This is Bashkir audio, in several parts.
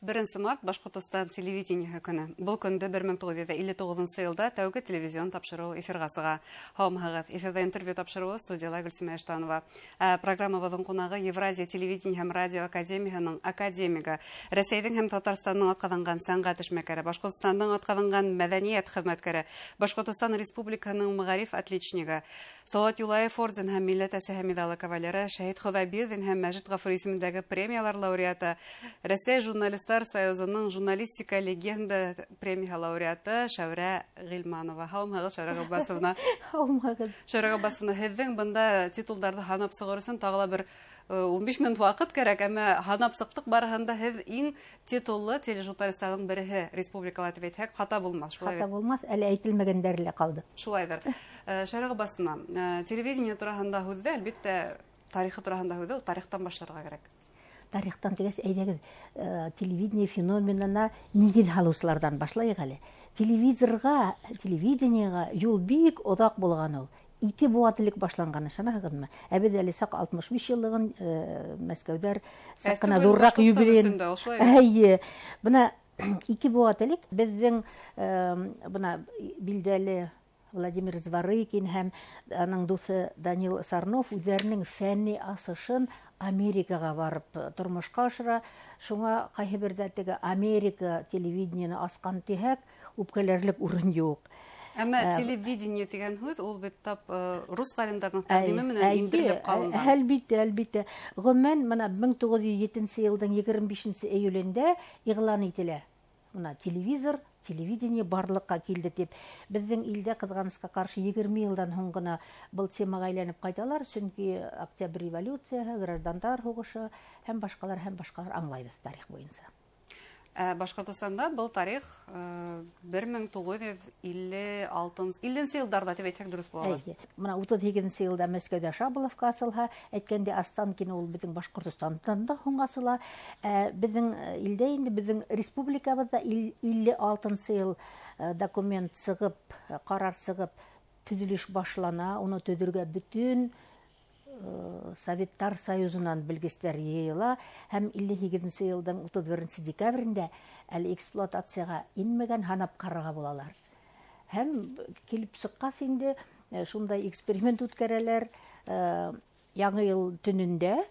1 март — Башҡортостан телевидениеһы көнө. Был көндө 1959 йылда тәүге телевизион тапшырыу эфирға сыға. Һаумыһығыҙ! Эфирҙа «Интервью» тапшырыуы, студияла Гөлсимә Иштанова. Программабыҙҙың ҡунағы — Евразия телевидение һәм радио академияһының академигы, Рәсәйҙең һәм Татарстандың атҡаҙанған сәнғәт эшмәкәре, Башҡортостандың атҡаҙанған мәҙәниәт хеҙмәткәре, Башҡортостан Республикаһының мәғариф отличнигы, Салауат Юлаев орден һәм Милләт әсәһе миҙалы кавалеры, Шәһит Хоҙайбирҙин һәм Мәжит Ғафури исемендәге премиялар лауреаты, Рәсәй журналистар союзының «Журналистика легенда» премияһы лауреаты Шәүрә Ғилманова. Һаумыһығыҙ, Шәүрә Ғаббасовна! Һаумыһығыҙ! Шәүрә Ғаббасовна, һеҙҙең бында титулдарҙы һанап сығыр өсөн тағы ла бер 15 минут ваҡыт кәрәк, әммә һанап сыҡтыҡ барыһын да. Һеҙ иң титуллы тележурналистарҙың береһе республикала тип әйтһәк, хата булмаҫ, шулай Хата булмаҫ, әле әйтелмәгәндәре лә ҡалды. Шулайҙыр. Шәүрә Ғаббасовна, телевидение тураһында һүҙҙе, әлбиттә, тарихы тураһында һүҙҙе ул тарихтан башларға кәрәк. Тарихтан тигәс, әйҙәгеҙ, телевидение феноменына нигеҙ һалыусыларҙан башлайыҡ әле. Телевизорға, телевидениеға юл бик оҙаҡ булған ул. 2 быуат элек башланған, ышанаһығыҙмы? Ә беҙ әле саҡ 65 йыллығын, мәскәүҙәр саҡ ҡына ҙурыраҡ юбилейын. Эйе. Бына 2 быуат элек беҙҙең бына билдәле Владимир Зворыкин һәм аның дуҫы Данил Сарнов үҙҙәренең фәнни асышын Америкаға барып тормошҡа ашыра. Шуңа ҡайһы берҙә теге Америка телевидениены асҡан тиһәк, үпкәләрлек урын юҡ. Әммә телевидение тигән һүҙ ул бит тап рус ғалимдарының тәҡдиме менән индерелеп ҡалынған. Әлбиттә, әлбиттә. Ғөмүмән, бына 1907 йылдың 25 июлендә иғлан ителә. Бына телевизор, телевидение барлыҡҡа килде тип. Беҙҙең илдә, ҡыҙғанысҡа ҡаршы, 20 йылдан һуң ғына был темаға әйләнеп ҡайталар, сөнки Октябрь революцияһы, граждандар һуғышы һәм башҡалар, һәм башҡалар, аңлайбыҙ тарих буйынса. Башҡортостанда был тарих 1956, илленсе йылдарҙа тип әйтһәк, дөрөҫ була. Эйе. Бына 38 йылда Мәскәүҙә Шаболовка асылһа, әйткәндәй, Останкино ул беҙҙең Башҡортостандан да һуң асыла. Беҙҙең илдә инде, беҙҙең республикабыҙҙа 56 йыл документ сығып, ҡарар сығып, төҙөлөш башлана. Уны төҙөргә бөтөн Советтар Союзынан белгестәр йыйыла һәм 58 йылдың 31 декабрендә әле эксплуатацияға инмәгән, һанап ҡарарға булалар. Һәм килеп сыҡҡас инде шундай эксперимент үткәрәләр. Яңы йыл төнөндә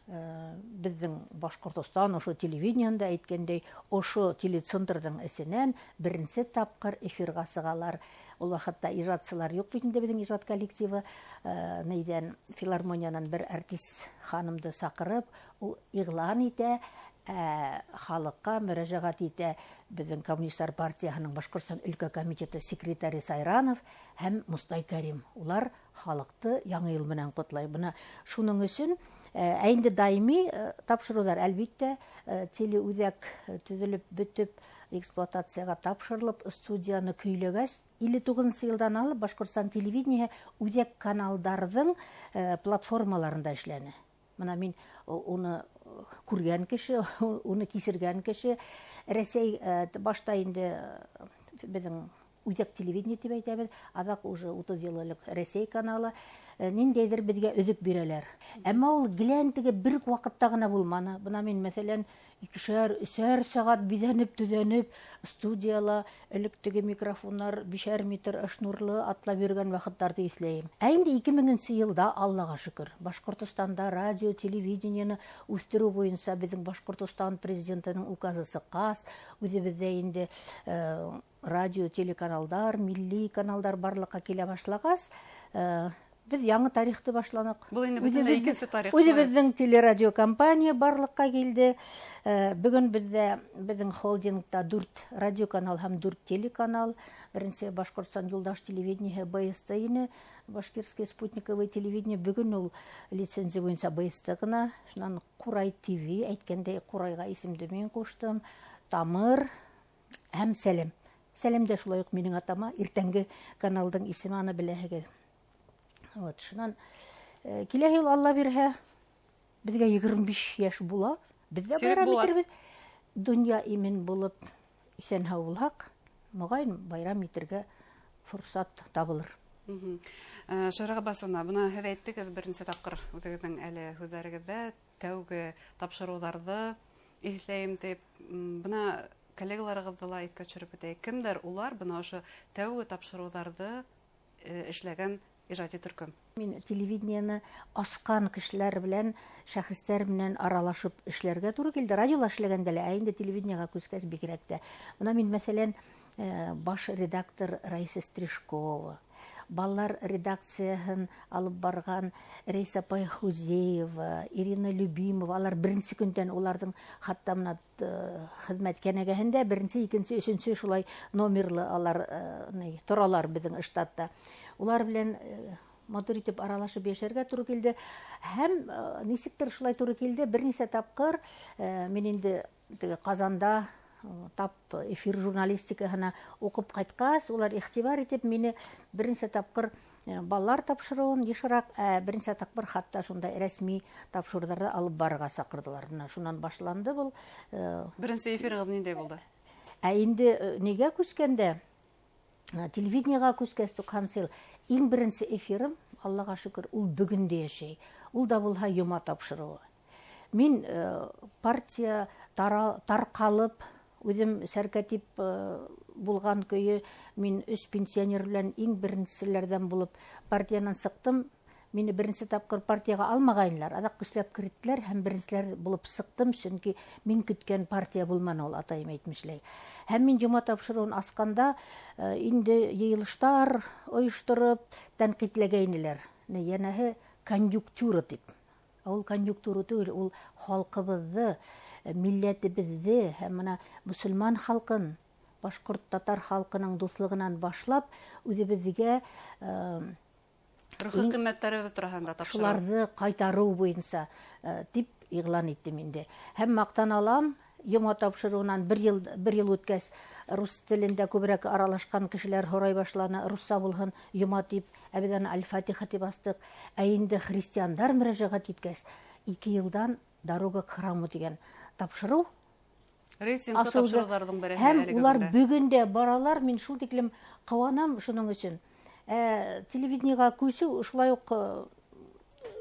беҙҙең Башҡортостан ошо телевидениендә, әйткәндәй, ошо телецентрҙың эсенән беренсе тапҡыр эфирға сығалар. Ул ваҡытта ижадсылар юҡ бит инде, беҙҙең ижад коллективы, нейҙән, филармониянан бер артист ханымды саҡырып, ул иғлан итә, халыҡҡа мөрәжәғәт итә беҙҙең Коммунистар партияһының Башҡортостан өлкә комитеты секретаре Сайранов һәм Мостай Кәрим. Улар халыҡты яңы йыл менән ҡотлай. Бына шуның өсөн, ә инде даими тапшырыуҙар, әлбиттә, телеүҙәк төҙөлөп бөтөп, эксплуатацияға тапшырылып, студияны көйләгәс, 59 йылдан алып Башҡортостан телевидениеһы үҙәк каналдарҙың платформаларында эшләне. Бына мин уны күргән кеше, уны кисергән кеше. Рәсәй, башта инде беҙҙең үҙәк телевидение тип әйтәбеҙ, аҙаҡ уже 30 йыл элек Рәсәй каналы, ниндәйҙер беҙгә өҙөк бирәләр. Әммә ул гелән теге бер үк ваҡытта ғына булманы. Бына мин, мәҫәлән, икешәр, өсәр сәғәт биҙәнеп, төҙәнеп, студияла элек теге микрофоннар бишәр метр шнурлы атлап йөрөгән ваҡыттарҙы иҫләйем. Ә инде 2000 йылда, Аллаға шөкөр, Башҡортостанда радио, телевидениены үҫтереү буйынса беҙҙең Башҡортостан президентының указы сыҡҡас, үҙебеҙҙә инде радио, телеканалдар, милли каналдар барлыҡҡа килә башлағас, беҙ яңы тарихты башланыҡ. Был инде бөтөнләй икенсе тарих. Үҙебеҙҙең телерадиокомпания барлыҡҡа килде. Бөгөн беҙҙең холдингта 4 радиоканал һәм 4 телеканал. Беренсе Башҡортостан юлдаш телевидениеһы БСТ ине, Башкирское спутниковое телевидение. Бөгөн ул лицензия буйынса БСТ ғына. Шунан Ҡурай ТВ, әйткәндәй, Ҡурайға исемде мин ҡуштым. Тамыр һәм Сәлем. Сәлем дә шулай уҡ минең атама, иртәнге каналдың исеме, аны беләһегеҙ. Вот, шунан киләһе йыл, Алла бирһә, беҙгә 25 йәш була. Беҙ дә Сирек байрам була. итербеҙ. Донъя имен булып, иҫән-һау булһаҡ, моғайын байрам итергә форсат табылыр. Шәүрә Ғаббасовна, бына һеҙ әйттегеҙ бер нисә тапҡыр үҙегеҙҙең әле һүҙҙәрегеҙҙә тәүге тапшырыуҙарҙы Иҫләйем тип, бына коллегаларығыҙҙы ла иҫкә төшөрөп үтәйек. Кемдәр улар бына ошо тәүге тапшырыуҙарҙы эшләгән ижади төркөм? Мин телевидениены асҡан кешеләр белән, шәхестәр менән аралашып эшләргә тура килде. Радиола эшләгәндә лә, ә инде телевидениеға күскәс бигерәк тә. Бына мин, мәҫәлән, баш редактор Раиса Стрижкова, балалар редакцияһын алып барған Рәйсә апай Хузеева, Ирина Любимова, алар беренсе көндән уларҙың хатта бына хеҙмәт кенәгәһендә беренсе, икенсе, өсөнсө шулай номерлы алар торалар беҙҙең штатта. Улар белән матур итеп аралашып йәшәргә тура килде. Һәм нисектер шулай тура килде, бер нисә тапҡыр мин инде теге Ҡазанда тап эфир журналистикаһына уҡып ҡайтҡас, улар иғтибар итеп мине бер нисә тапҡыр балалар тапшырыуын йышыраҡ, бер нисә тапҡыр хатта шундай рәсми тапшырыуҙарҙы алып барырға саҡырҙылар. Бына шунан башланды был. Беренсе эфирығыҙ ниндәй булды? Ә инде нигә күскәндә, телевидениеға күскәс 90 йыл, иң беренсе эфирым, Аллаға шөкөр, ул бөгөн дә йәшәй. Ул да булһа йома тапшырыуы. Мин партия тарҡалып, үҙем сәркәтип булған көйө, мин өс пенсионер белән иң беренселәрҙән булып партиянан сыҡтым. Мине беренсе тапҡыр партияға алмағайнылар, аҙаҡ көсләп керттеләр һәм беренселәр булып сыҡтым, сөнки мин көткән партия булманы ул, атайым әйтмешләй. Һәм мин йома тапшырыуын асҡанда инде йыйылыштар ойоштороп тәнҡитләгәйнеләр. Йәнәһе конъюнктура тип. Ул конъюнктура түгел, ул халҡыбыҙҙы, милләтебеҙҙе һәм бына мосолман халҡын, башҡорт татар халҡының дуҫлығынан башлап үҙебеҙгә рухи ҡиммәттәребеҙ тураһында тапшырыу. Шуларҙы ҡайтарыу буйынса тип иғлан иттем инде. Һәм маҡтана алам, йома тапшырыуынан бер йыл үткәс, рус телендә күберәк аралашҡан кешеләр һорай башланы, русса булһын йома тип, ә беҙ аны Аль-Фатиха тип астыҡ. Ә инде христиандар мөрәжәғәт иткәс, 2 йылдан Дорога к храму тигән тапшырыу рейтинглы тапшырыуҙарҙың береһе. Һәм улар бөгөн дә баралар, мин шул тиклем ҡыуанам шуның өсөн. Телевидениеға күсеү шулай уҡ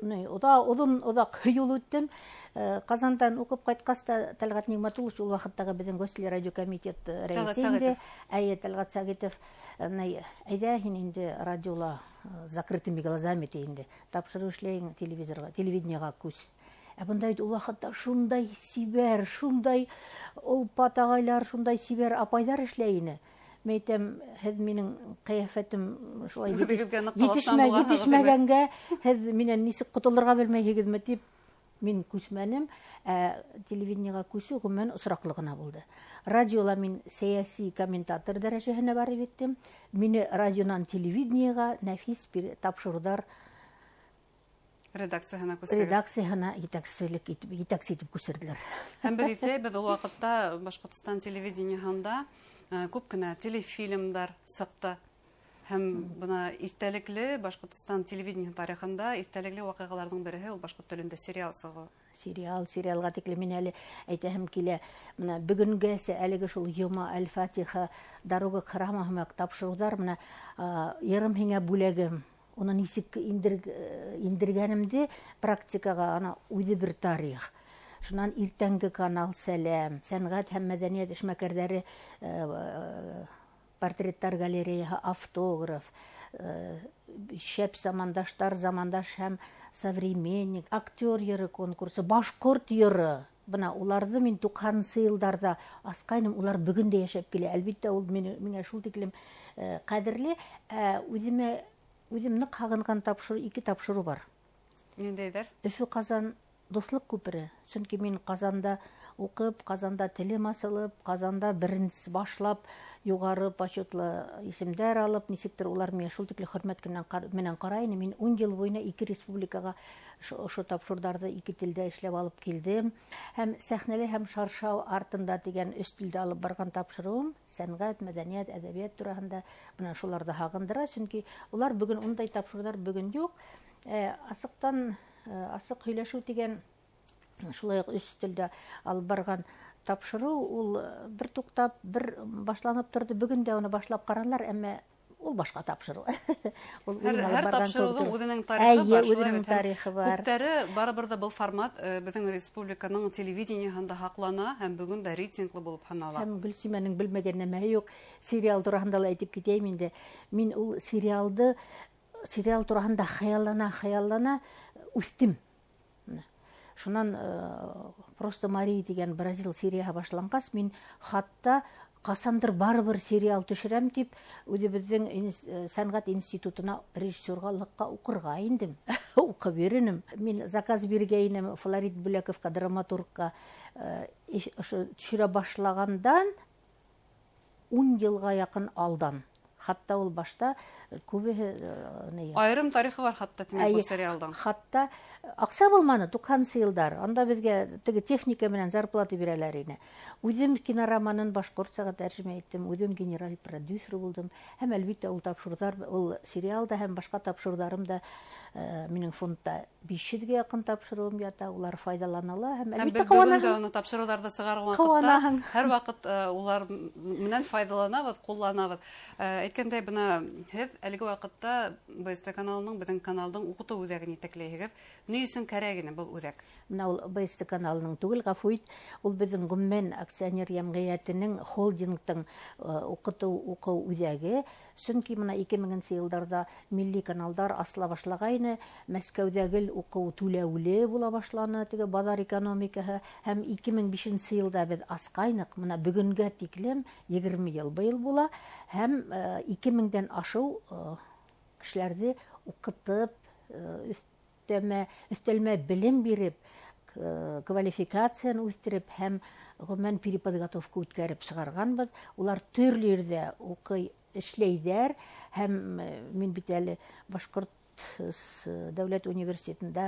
оҙон оҙаҡ юл үттем. Ҡазандан уҡып ҡайтҡас та Тәлғәт Ниғмәтуллович, ул ваҡыттағы беҙҙең Гослерадиокомитет рәйесе инде. Әйе, Тәлғәт Сәғитов, әйҙә һин инде радиола закрытыми глазами ти инде. Тапшырыу эшләйһең телевизорға, телевидениеға күс. Ә бында бит ул ваҡытта шундай сибәр, шундай олпат ағайлар, шундай сибәр апайҙар эшләй ине. Мин әйтәм, һеҙ минең ҡиәфәтем шулай етешмәгәнгә, һеҙ минән нисек ҡотолорға белмәйһегеҙме тип мин күсмәнем. Ә телевидениеға күсеү ғөмүмән осраҡлы ғына булды. Радиола мин сәйәси комментатор дәрәжәһенә барып еттем. Мине радионан телевидениеға нәфис бер тапшырыуҙар редакцияһына күсерҙеләр. Редакцияһына етәксе итеп күсерҙеләр. Һәм беҙ иҫләйбеҙ, ул ваҡытта Башҡортостан телевидениеһында күп кенә телефильмдар сыҡты. Һәм бына иҫтәлекле Башҡортостан телевидение тарихында иҫтәлекле ваҡиғаларҙың береһе ул башҡорт телендә сериал сығыу. Сериалға тиклем мин әле әйтәһем килә. Бына бөгөнгәсә әлеге шул Йома, Әл-Фатиха, Дорога к храму һымаҡ тапшырыуҙар, бына йырым һиңә бүләгем. Уны нисек индергәнемде практикаға, ана үҙе бер тарих. Шунан иртәнге канал Сәләм, сәнғәт һәм мәҙәниәт эшмәкәрҙәре, портреттар галереяһы, автограф, шәп замандаштар, замандаш һәм современник, актер йыры конкурсы, башҡорт йыры. Бына уларҙы мин туҡһанынсы йылдарҙа асҡайным, улар бөгөн дә йәшәп килә. Әлбиттә, ул миңә шул тиклем ҡәҙерле. Үҙем ныҡ һағынған тапшырыу, 2 тапшырыу бар. Ниндәйҙәр? Өфө Ҡазан дуҫлыҡ күпере. Сөнки мин Ҡазанда уҡып, Ҡазанда телем асылып, Ҡазанда беренсе башлап юғары почетлы исемдәр алып, нисектер улар миңә шул тикле хөрмәт менән ҡарай ине. Мин 10 йыл буйына 2 республикаға ошо тапшырыуҙарҙы 2 телдә эшләп алып килдем. Һәм сәхнәле һәм шаршау артында тигән өс телдә алып барған тапшырыуым сәнғәт, мәҙәниәт, әҙәбиәт тураһында бына шуларҙы һағындыра, сөнки улар бөгөн ундай тапшырыуҙар бөгөн юҡ. Асыҡ һөйләшеү тигән шулай уҡ өс телдә алып барған тапшырыу, ул бер туҡтап, бер башланып торҙо. Бөгөн дә уны башлап ҡаранылар, әммә Ул башҡа тапшырыу. Һәр тапшырыуҙың үҙенең тарихы бар, шулай бит. Тарихы бар. Күптәре барыбер ҙа был формат беҙҙең республиканың телевидениеһында һаҡлана һәм бөгөн дә рейтинглы булып һанала. Һәм Гөлсимәнең белмәгән нәмәһе юҡ. Сериал тураһында ла әйтеп китәйем инде. Мин ул сериал тураһында хыяллана үҫтем. Шунан Просто Мария тигән Бразил серияһы башланғас, мин хатта ҡасандыр барыбер сериал төшөрәм тип үҙебеҙҙең сәнғәт институтына режиссерлыҡҡа уҡырға индем. Уҡып йөрөнөм. Мин заказ биргәйнем Флорид Бүләковҡа, драматургка, ошо төшөрә башлағандан 10 йылға яҡын алдан. Хатта ул башта күбеһе айырым тарихы бар хатта тимәк был сериалдың. Хатта аҡса булманы 90-нсы йылдар. Анда беҙгә теге техника менән зарплата бирәләр ине. Үҙем кинороманын башҡортсаға тәржемә иттем, үҙем генераль продюсер булдым. Һәм әлбиттә ул тапшырыуҙар, ул сериал да һәм башҡа тапшырыуҙарым да минең фондта 500-гә яҡын тапшырыуым ята, улар файҙаланыла һәм әлбиттә ҡыуанаһың. Уны тапшырыуҙарҙы сығарған ваҡытта һәр ваҡыт улар менән файҙаланабыҙ, ҡулланабыҙ. Әйткәндәй, бына һеҙ әлеге ваҡытта БСТ каналының, беҙҙең каналдың уҡытыу үҙәген етәкләйһегеҙ. Ни өсөн кәрәк ине был үҙәк? Бына ул БСТ каналының түгел, ғәфү ит, ул беҙҙең ғөмүмән акционер йәмғиәтенең холдингтың уҡытыу уҡыу үҙәге. Сөнки бына 2000-нсе йылдарҙа милли каналдар асыла башлағайны, Мәскәүҙә гел уҡыу түләүле була башланы, теге баҙар экономикаһы, һәм 2005 йылда беҙ асҡайныҡ, бына бөгөнгә тиклем 20 йыл быйыл була, һәм 2000-дән ашыу кешеләрҙе уҡытып, өҫтәлмә белем биреп, квалификацияны үҫтереп һәм ғөмүмән переподготовка үткәреп сығарғанбыҙ. Улар төрлө ерҙә уҡый, эшләйҙәр, һәм мин бит әле Башҡорт дәүләт университетында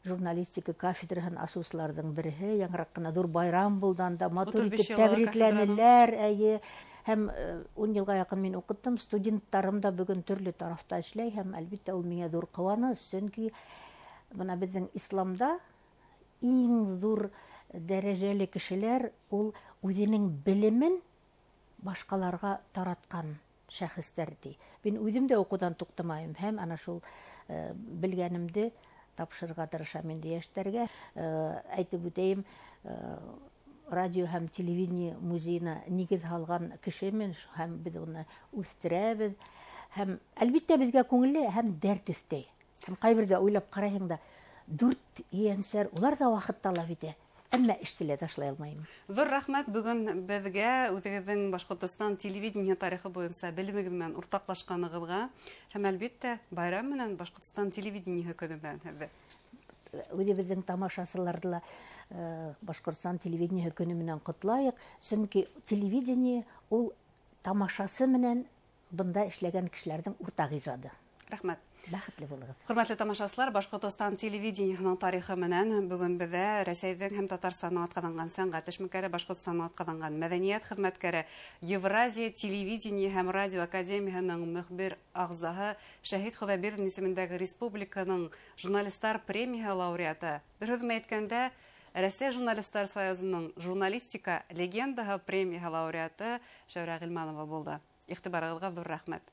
журналистика кафедраһын асыусыларҙың береһе. Яңыраҡ ҡына ҙур байрам булды анда, матур итеп тәбрикләнеләр, әйе. Һәм 10 йылға яҡын мин уҡыттым, студенттарым да бөгөн төрлө тарафта эшләй, һәм әлбиттә ул миңә ҙур ҡыуаныс, сөнки бына беҙҙең исламда иң ҙур дәрәжәле кешеләр ул үҙенең белемен башҡаларға таратҡан шәхестәр ти. Мин үҙем дә уҡыуҙан туҡтамайым һәм ана шул белгәнемде тапшырырға тырышам инде йәштәргә. Әйтеп үтәйем, радио һәм телевидение музейына нигеҙ һалған кешемен һәм беҙ уны үҫтерәбеҙ. Һәм әлбиттә беҙгә күңелле һәм дәрт өҫтәй. Һәм ҡайберҙә уйлап ҡарайһың да, 4 ейәнсәр, улар ҙа ваҡыт талап итә. Әммә эште лә ташлай алмайым. Ҙур рәхмәт бөгөн беҙгә үҙегеҙҙең Башҡортостан телевидение тарихы буйынса белемегеҙ менән уртаҡлашҡанығыҙға һәм әлбиттә байрам менән Башҡортостан телевидениеһы көнө менән һеҙҙе. Үҙебеҙҙең тамашасыларҙы ла Башҡортостан телевидениеһы көнө менән ҡотлайыҡ, сөнки телевидение ул тамашасы менән бында эшләгән кешеләрҙең уртаҡ ижады. Рәхмәт. Бәхетле булығыҙ. Хөрмәтле тамашасылар, Башҡортостан телевидениеһының тарихы менән бөгөн беҙҙә Рәсәйҙең һәм Татарстанның атҡаҙанған сәнғәт эшмәкәре, Башҡортостандың атҡаҙанған мәҙәниәт хеҙмәткәре, Евразия телевидение һәм радио академияһының мөхбир ағзаһы, Шәһит Хоҙайбирҙин исемендәге республиканың журналистар премияһы лауреаты. Бер һүҙ менән әйткәндә, Рәсәй журналистар союзының журналистика легендаһы премияһы лауреаты Шәүрә Ғилманова булды. Иғтибарығыҙға ҙур рәхмәт.